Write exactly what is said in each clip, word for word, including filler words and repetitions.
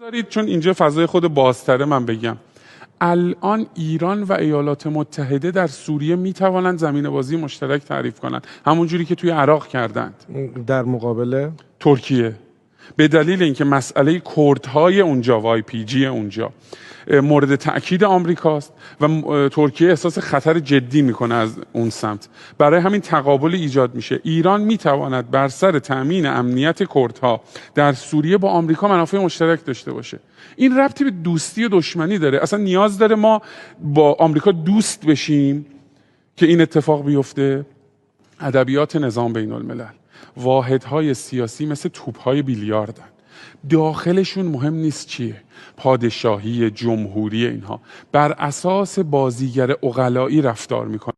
دارید، چون اینجا فضای خود بازتره، من بگم الان ایران و ایالات متحده در سوریه می‌توانند زمین بازی مشترک تعریف کنند، همون جوری که توی عراق کردند. در مقابل ترکیه، به دلیل اینکه مسئله کردهای اونجا، وای پی جی اونجا، اه، مورد تاکید آمریکاست و م-، اه، ترکیه احساس خطر جدی میکنه از اون سمت. برای همین تقابل ایجاد میشه. ایران میتواند بر سر تامین امنیت کردها در سوریه با آمریکا منافع مشترک داشته باشه. این ربطی به دوستی و دشمنی داره؟ اصلا نیاز داره ما با آمریکا دوست بشیم که این اتفاق بیفته؟ ادبیات نظام بین الملل، واحدهای سیاسی مثل توپهای بیلیاردن، داخلشون مهم نیست چیه، پادشاهی، جمهوری، اینها بر اساس بازیگر عقلایی رفتار میکنن.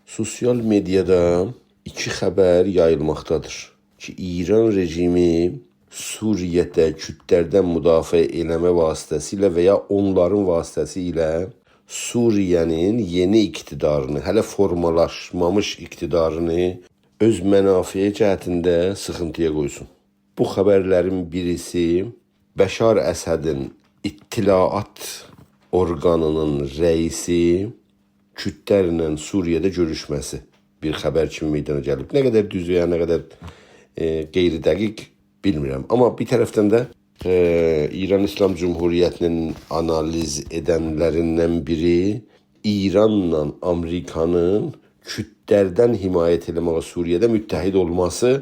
سوسیال مئدیادا ایکی خبر یاییلماقدادیر کی، ایران رژیمی سوریه‌ده کوردلردن مدافعه ائله‌مه واسطه‌سیله و یا اونلارین واسطه‌سیله سوریه‌نین یئنی اقتدارینی، هله فورمالاشمامیش اقتدارینی اؤز منافعی جهتینده سیخینتی‌یا قویسون. بو خبرلرین بیریسی بشار اسدین اطلاعات اورقانینین رئیسی کوردلرله سوریه‌ده گؤروشمه‌سی بیر خبر کیمی میدانا گلیب. نه قدر دوز و یا نه قدر، ائ، غیر دقیق بیلمیرم. آمما بیر طرفدن ده، ائ، ایران اسلام جمهوریتینین آنالیز ائدنلریندن بیری ایرانلا آمریکانین کوردلردن حمایت ائله‌مه‌یه سوریه‌ده متحد اولماسی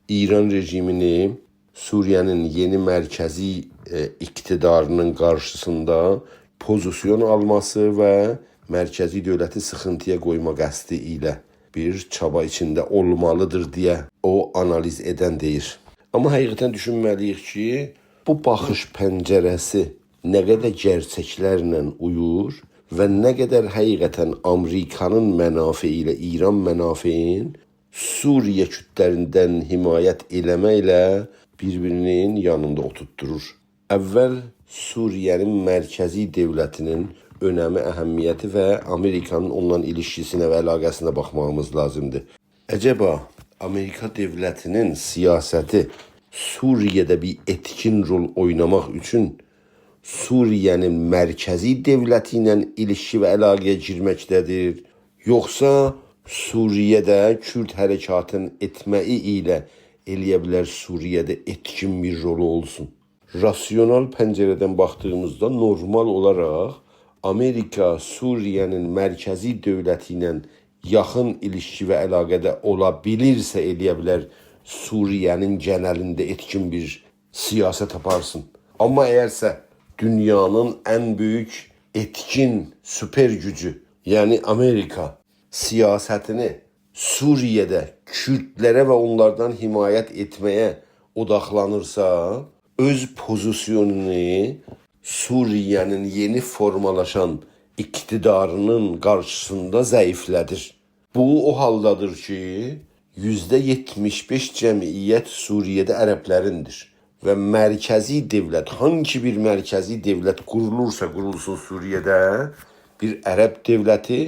ایران رژیمینی سوریه‌نین یئنی مرکزی، ائ، اقتدارینین قارشیسیندا پوزیسیون آلماسی و مرکزی دؤولتی سیخینتی‌یا قویما قصدی ایله بیر چابا ایچینده اولمالیدیر دئیه او آنالیز ائدن دئییر. آمما حقیقتاً دوشونمه‌لی‌ییک کی، بو باخیش پنجره‌سی نه قدر گئرچکلرله اویور و نه قدر حقیقتاً آمریکانین منافعی ایله ایران منافعین سوریه کوردلریندن حمایت ائله‌مکله بیر-بیرینین یانیندا اوتورتدورور. اول سوریه‌نین مرکزی دؤولتینین اؤنمی، اهمیتی و آمریکانین اونونلا ایلیشکیسینه و علاقه‌سینه باخماغیمیز لازیمدیر. عجبا آمریکا دؤولتینین سیاستی سوریه‌ده بیر ائتکین رول اویناماق اوچون سوریه‌نین مرکزی دؤولتی ایله ایلیشکی و علاقه‌یه گیرمکده‌دیر، یوخسا سوریه‌ده کورد حرکاتین ائتمه‌یی ایله ائلیه بیلر سوریه‌ده ائتکین بیر رولو اولسون؟ راسیونال پنجره‌دن باخدیغیمیزدا نورمال اولاراق آمریکا سوریه‌نین مرکزی دؤولتی ایله یاخین ایلیشکی و علاقه‌ده اولا بیلیرسه، ائلیه بیلر سوریه‌نین گئنلینده ائتکین بیر سیاست آپارسین. آمما اگرسه دونیانین ان بؤیوک ائتکین سوپر گوجو، یعنی آمریکا سیاستینی سوریه‌ده کوردلره و اونلاردان حمایت ائتمه‌یه اوداقلانیرسا، اؤز پوزیسیونونو سوریه‌نین یئنی فورمالاشان اقتدارینین قارشیسیندا ضعیفله‌دیر. بو او حالدادیر کی، یوزده یئتمیش بئش جمعیت سوریه‌ده عربلریندیر و مرکزی دؤولت، هانگی بیر مرکزی دؤولت قورولورسا قورولسون سوریه‌ده، بیر عرب دؤولتی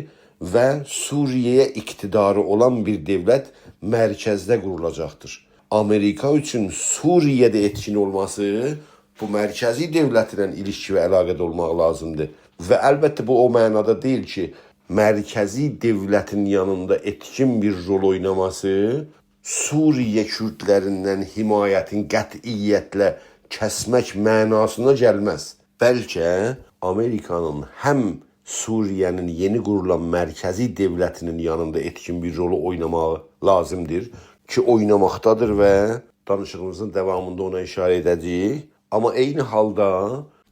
و سوریه‌یه اقتداری اولان بیر دؤولت مرکزده قورولاجاقدیر. آمریکا اوچون سوریه‌ده ائتکین اولماسی بو مرکزی دؤولتله ایلیشکی و علاقه‌ده اولماق لازیمدیر. و البته، بو او معنادا دئییل کی، مرکزی دؤولتین یانیندا ائتکین بیر رول اویناماسی سوریه کوردلریندن حمایتین قطعیتله کسمک معناسینا گلمز. بلکه آمریکانین هم سوریه‌نین یئنی قورولان مرکزی دؤولتینین یانیندا ائتکین بیر رولو اویناماغی لازیمدیر کی، اویناماقدادیر و دانیشیغیمیزین داوامیندا اونا ایشاره ائده‌جه‌ییک. آمما عینی حالدا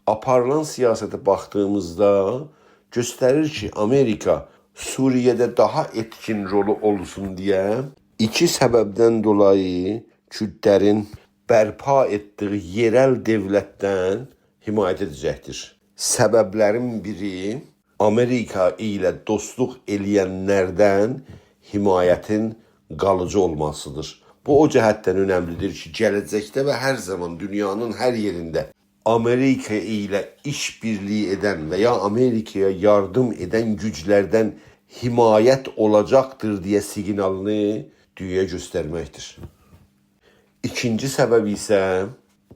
آپاریلان سیاسته باخدیغیمیزدا گؤستریر کی، آمریکا سوریه‌ده داها ائتکین رولو اولسون دئیه ایکی سببدن دولایی کوردلرین برپا ائتدیگی یئرل دؤولتدن حمایت ائده‌جکدیر. سببلرین بیری آمریکا ایله دوستلوق ائله‌ینلردن حمایتین قالیجی اولماسیدیر. بو او جهتدن اؤنملیدیر کی، گله‌جکده و هر زامان دونیانین هر یئرینده آمریکا ایله ایش‌بیرلیگی ائدن و یا آمریکایا یاردیم ائدن گوجلردن حمایت اولاجاقدیر دئیه سیگنالینی دونیایا گؤسترمکدیر. ایکینجی سبب ایسه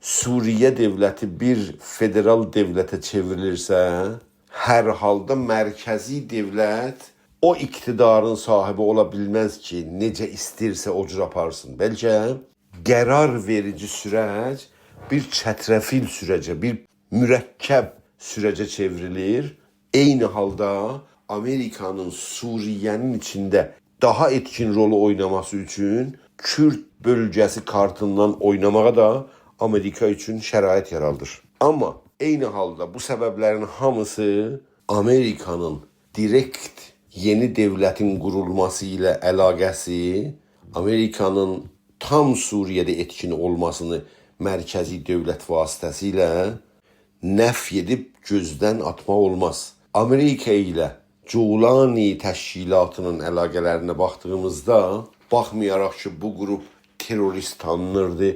سوریه دؤولتی بیر فدرال دؤولته چئوریلیرسه، هر حالدا مرکزی دؤولت او اقتدارین صاحیبی اولا بیلمز کی، نئجه ایسته‌ییرسه او جور آپارسین. بلکه قرار وئریجی سورج بیر چترفیل سورجه، بیر مرکب سورجه چئوریلیر. عینی حالدا آمریکانین سوریه‌نین ایچینده داها ائتکین رولو اویناماسی اوچون کورد بؤلگه‌سی کارتیندان اویناماغا دا آمریکا اوچون شرایط یارادیر. آمما عینی حالدا بو سببلرین هامیسی آمریکانین دیرکت یئنی دؤولتین قورولماسی ایله علاقه‌سی، آمریکانین تام سوریه‌ده ائتکین اولماسینی مرکزی دؤولت واسطه‌سیله نفی ائدیب گؤزدن آتماق اولماز. آمریکا ایله جولانی تشکیلاتی‌نین علاقه‌لرینه باخدیغیمیزدا، باخمایاراق کی، بو قروپ تروریست تانینیردی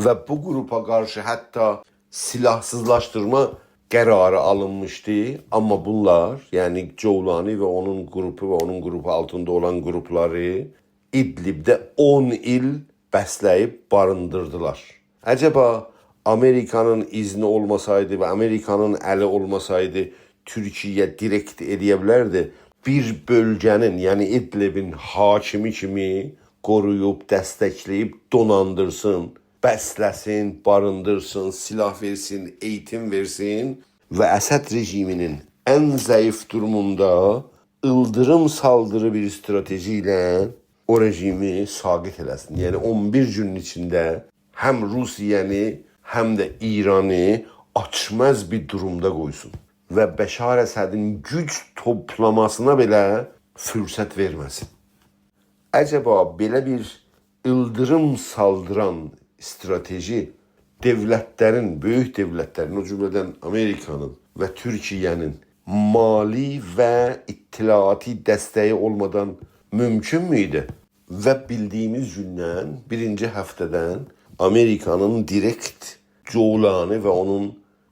و بو قروپا قارشی حتی سلاحسیزلاشدیرما قراری آلینمیشدی، آمما بونلار، یعنی جولانی و اونون قروپو و اونون قروپو آلتیندا اولان قروپلاری ادلبده اون ایل بسله‌ییب باریندیردیلار. عجبا آمریکانین اذنی اولماسایدی و آمریکانین الی اولماسایدی، تورکیه دیرکت ائله‌یه بیلردی بیر بؤلگه‌نین، یعنی ادلبین حاکمی کیمی قورویوب، دستکله‌ییب، دوناندیرسین، بسله‌سین، باریندیرسین، سلاح وئرسین، ائییتیم وئرسین و اسد رژیمینین ان ضعیف دوروموندا ایلدیریم سالدیری بیر استراتژی ایله او رژیمی ساقط ائله‌سین. یعنی اون بیر گونون ایچینده هم روسیه‌نی، هم ده ایرانی آچماز بیر دورومدا قویسون و بشار اسدین گوج توپلاماسینا بئله فرصت وئرمه‌سین. عجبا بئله بیر ایلدیریم سالدیران استراتژی دؤولتلرین، بؤیوک دؤولتلرین، او جمله‌دن آمریکانین و تورکیه‌نین مالی و اطلاعاتی دستگی اولمادان مومکون مویدو؟ و بیلدیگیمیز گوندن، بیرینجی هفته‌دن آمریکانین دیرکت جولانی و اونون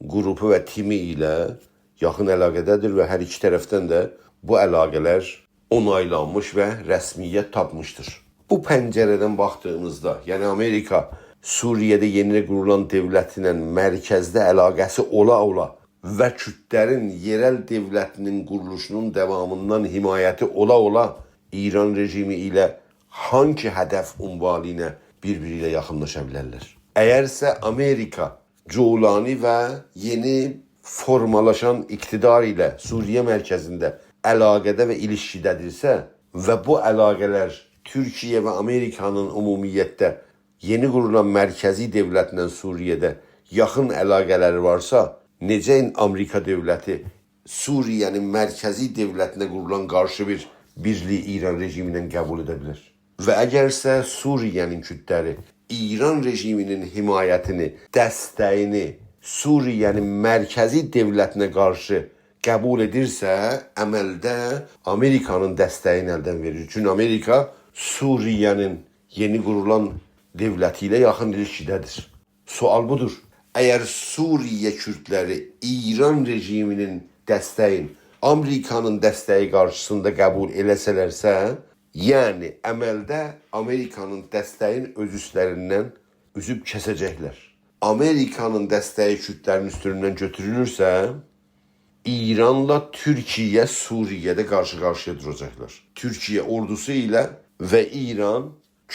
قروپو و تیمی ایله یاخین علاقه‌ده‌دیر و هر ایکی طرفدن ده بو علاقه‌لر اونایلانمیش و رسمیت تاپمیشدیر. بو پنجره‌دن باخدیغیمیزدا، یعنی آمریکا سوریه‌ده یئنی قورولان دؤولتله مرکزده علاقه‌سی اولا-اولا و کوردلرین یئرل دؤولتینین قورولوشونون داوامیندان حمایتی اولا-اولا ایران رژیمی ایله هانگی هدف عنوانی ایله بیر-بیری ایله یاخینلاشا بیلرلر؟ اگرسه آمریکا جولانی و یئنی فورمالاشان اقتدار ایله سوریه مرکزینده علاقه‌ده و ایلیشکیده‌دیرسه و بو علاقه‌لر تورکیه و آمریکانین عمومیتده یئنی قورولان مرکزی دؤولتله سوریه‌ده یاخین علاقه‌لری وارسا، نئجه آمریکا دؤولتی سوریه‌نین مرکزی دؤولتینه قورولان قارشی بیر بیرلیگی ایران رژیمی ایله قبول ائده بیلر؟ و اگرسه سوریه‌نین کوردلری ایران رژیمینین حمایتینی، دستگینی سوریه‌نین مرکزی دؤولتینه قارشی قبول ائدیرسه، عملده آمریکانین دستگینی الدن وئریر. چونکی آمریکا سوریه‌نین یئنی قورولان دؤولتی ایله یاخین ایلیشکیده‌دیر. سؤال بودور. اگر سوریه کوردلری ایران رژیمینین دستگین آمریکانین دستگی قارشیسیندا قبول ائله‌سه‌لرسه، یعنی عملده آمریکانین دستگین اؤز اوستلریندن اوزوب کسه‌جکلر. آمریکانین دستگی کوردلرین اوستوندن گؤتورولورسه، ایرانلا تورکیه سوریه‌ده قارشی-قارشییا دوراجاقلار. تورکیه اوردوسو ایله و ایران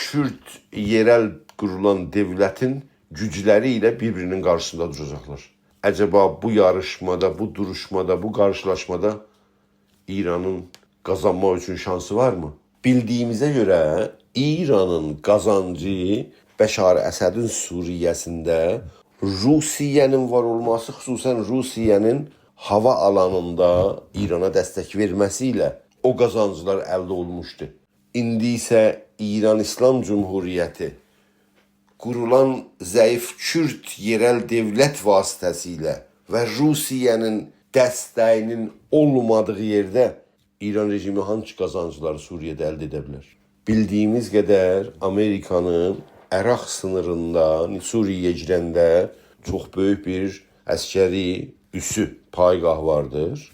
کورد یئرل قورولان دؤولتین گوجلری ایله بیر-بیرینین قارشیسیندا دوراجاقلار. عجبا بو یاریشمادا، بو دوروشمادا، بو قارشیلاشمادا ایرانین قازانماق اوچون شانسی وارمی؟ بیلدیگیمیزه گؤره ایرانین قازانجی بشار اسدین سوریه‌سینده روسیه‌نین وار اولماسی، خصوصاً روسیه‌نین هاوا آلانیندا ایرانا دستک وئرمه‌سی ایله او قازانجلار الده اولموشدو. ایندی ایسه ایران ایسلام جمهوریتی قورولان ضعیف کورد یئرل دؤولت واسطه‌سیله و روسیه‌نین دستگینین اولمادیغی یئرده ایران رژیمی هانسی قازانجلاری سوریه‌ده الده ائده بیلر؟ بیلدیگیمیز قدر آمریکانین عراق سینیریندا، سوریه‌یه گیرنده چوخ بؤیوک بیر عسکری اوسو، پایگاه واردیر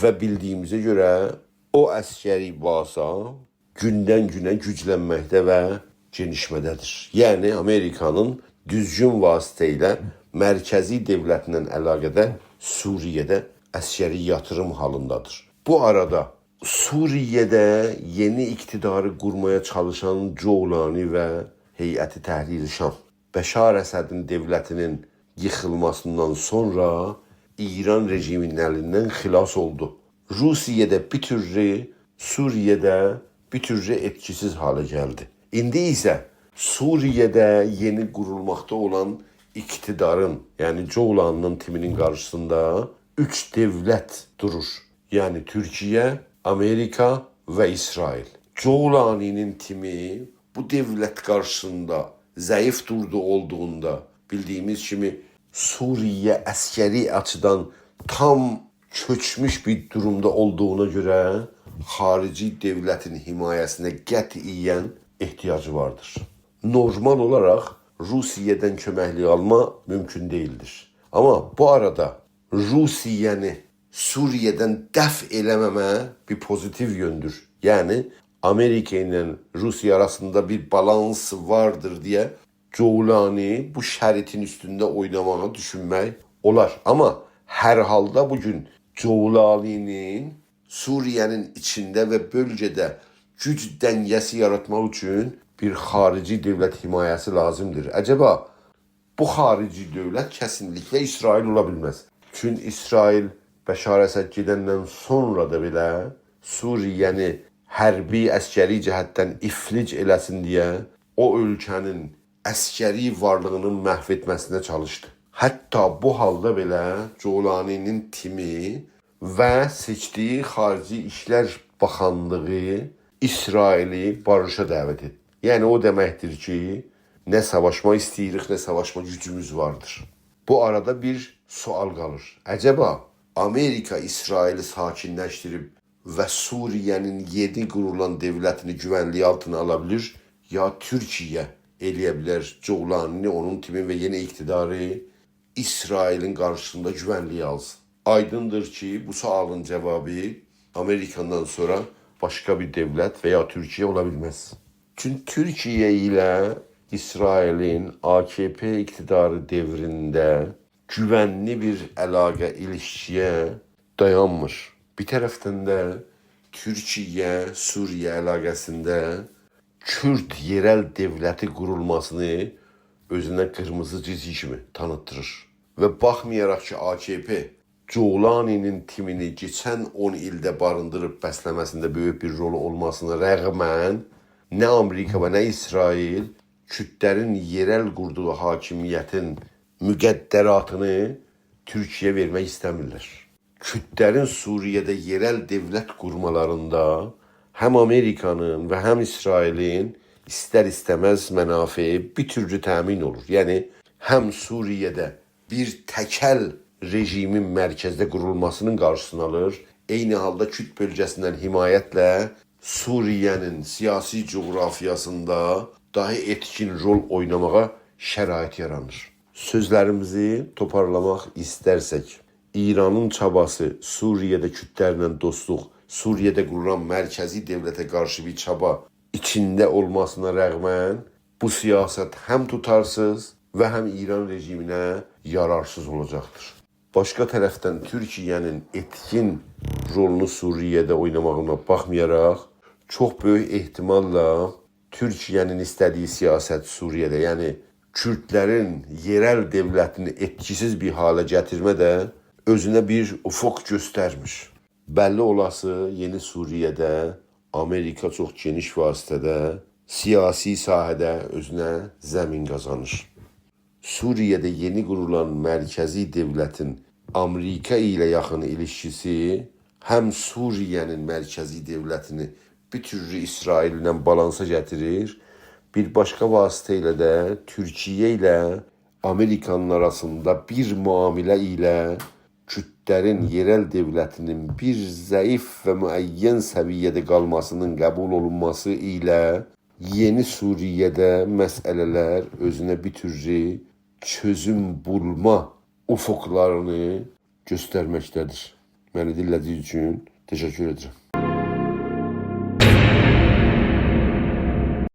و بیلدیگیمیزه گؤره او عسکری بازا گوندن گونه گوجلنمکده و گئنیشمه‌ده‌دیر. یعنی آمریکانین دوزگون واسطه ایله مرکزی دؤولتله علاقه‌ده سوریه‌ده عسکری یاتیریم حالیندادیر. بو آرادا سوریه‌ده یئنی اقتداری قورمایا چالیشان جولانی و هیئت تحریر شام، بشار اسدین دؤولتینین ییخیلماسیندان سونرا ایران رژیمینین الیندن خلاص اولدو. روسیه ده بیر تورلو، سوریه ده بیر تورلو ائتکی‌سیز حاله گلدی. ایندی ایسه سوریه‌ده یئنی قورولماقدا اولان اقتدارین، یعنی جولانی‌نین تیمی‌نین قارشیسیندا اوچ دؤولت دورور. یعنی تورکیه، آمریکا و اسرائیل. جولانی‌نین تیمی بو دؤولت قارشیسیندا ضعیف دوردو اولدوغوندا، بیلدیگیمیز کیمی، سوریه عسکری آچیدان تام چؤکموش بیر دورومدا اولدوغونا گؤره خاریجی دؤولتین حمایه‌سینه قطعیاً احتیاجی واردیر. نورمال اولاراق روسیه‌دن کؤمکلیک آلما مومکون دئییلدیر. آمما بو آرادا روسیه‌نی سوریه‌دن دفع ائله‌مه‌مه بیر پوزیتیو یؤندور. یعنی آمریکا ایله روسیه آراسیندا بیر بالانس واردیر دئیه جولانی بو شریطین اوستونده اویناماغی دوشونمک اولار. آمما هر حالدا بو گون جولانی‌نین سوریه‌نین ایچینده و بؤلگه‌ده گوج دنگه‌سی یاراتماق اوچون بیر خاریجی دؤولت حمایه‌سی لازیمدیر. عجبا بو خاریجی دؤولت کسینلیکله اسرائیل اولا بیلمز. چون اسرائیل بشار اسد گئدندن سونرا دا بئله سوریه‌نی حربی، عسکری جهتدن افلیج ائله‌سین دئیه او اؤلکه‌نین عسکری وارلیغینین محو ائتمه‌سینه چالیشدی. حتی بو حالدا بئله جولانی‌نین تیمی و سئچدیگی خاریجی ایشلر باخانلیغی اسرائیلی باریشا دعوت ائدیر. یعنی او دئمکدیر کی، نه ساواشما ایسته‌ییریک، نه ساواشما گوجوموز واردیر. بو آرادا بیر سؤال قالیر. عجبا آمریکا اسرائیلی ساکینلشدیریب و سوریه‌نین یئنی قورولان دؤولتینی گوونلیک آلتینا آلا بیلیر، یا تورکیه ائلیه بیلر جولانی‌نی، اونون تیمی و یئنی اقتداری اسرائیلین قارشیسیندا گوونلیگه آلسین؟ آیدیندیر کی، بو سؤالین جاوابی آمریکادان سونرا باشقا بیر دؤولت و یا تورکیه اولا بیلمز. چونکی تورکیه ایله اسرائیلین آ ک پ اقتداری دؤورونده گوونلی بیر علاقه، ایلیشکی‌یه دایانمیر. بیر طرفدن ده تورکیه-سوریه علاقه‌سینده کورد یئرل دؤولتی قورولماسینی اؤزونه قیرمیزی جیزگی کیمی تانیتدیریر. و باخمایاراق کی، آ ک پ جولانی‌نین تیمینی کئچن اون ایلده باریندیریب بسله‌مه‌سینده بؤیوک بیر رولو اولماسینا رغماً، نه آمریکا و نه اسرائیل کوردلرین یئرل قوردوغو حاکمیتین مقدراتینی تورکیه‌یه وئرمک ایسته‌میرلر. کوردلرین سوریه‌ده یئرل دؤولت قورمالاریندا هم آمریکانین و هم اسرائیلین ایستر-ایسته‌مز منافعی بیر تورلو تأمین اولور. یعنی، هم سوریه‌ده بیر تک‌ال رژیمین مرکزده قورولماسینین قارشیسینی آلیر، عینی حالدا کورد بؤلگه‌سیندن حمایتله سوریه‌نین سیاسی جغرافیاسیندا داها ائتکین رول اویناماغا شرایط یارانیر. سؤزلریمیزی توپارلاماق ایسترسک، ایرانین چاباسی سوریه‌ده کوردلرله دوستلوق، سوریه‌ده قورولان مرکزی دؤولته قارشی بیر چابا ایچینده اولماسینا رغماً، بو سیاست هم توتارسیز و هم ایران رژیمینه یارارسیز اولاجاقدیر. باشقا طرفدن تورکیه‌نین ائتکین رولونو سوریه‌ده اویناماغینا باخمایاراق، چوخ بؤیوک احتماللا تورکیه‌نین ایسته‌دیگی سیاست سوریه‌ده، یعنی کوردلرین یئرل دؤولتینی ائتکی‌سیز بیر حاله گتیرمه ده اؤزونه بیر افق گؤسترمیر. بللی اولاسی یئنی سوریه‌ده آمریکا چوخ گئنیش واسطه‌ده سیاسی ساحه‌ده اؤزونه زمین قازانیر. سوریه‌ده یئنی قورولان مرکزی دؤولتین آمریکا ایله یاخین ایلیشکیسی هم سوریه‌نین مرکزی دؤولتینی بیر تورلو اسرائیلله بالانسا گتیریر، بیر باشقا واسطه ایله ده تورکیه ایله آمریکانین آراسیندا بیر معامله ایله کوردلرین یئرل دؤولتینین بیر ضعیف و معین سویه‌ده قالماسینین قبول اولونماسی ایله یئنی سوریه‌ده مسئله‌لر اؤزونه بیر تورلو چؤزوم بولما افقلارینی گؤسترمکده‌دیر. منی دینله‌دیگینیز اوچون تشکر ائدیرم.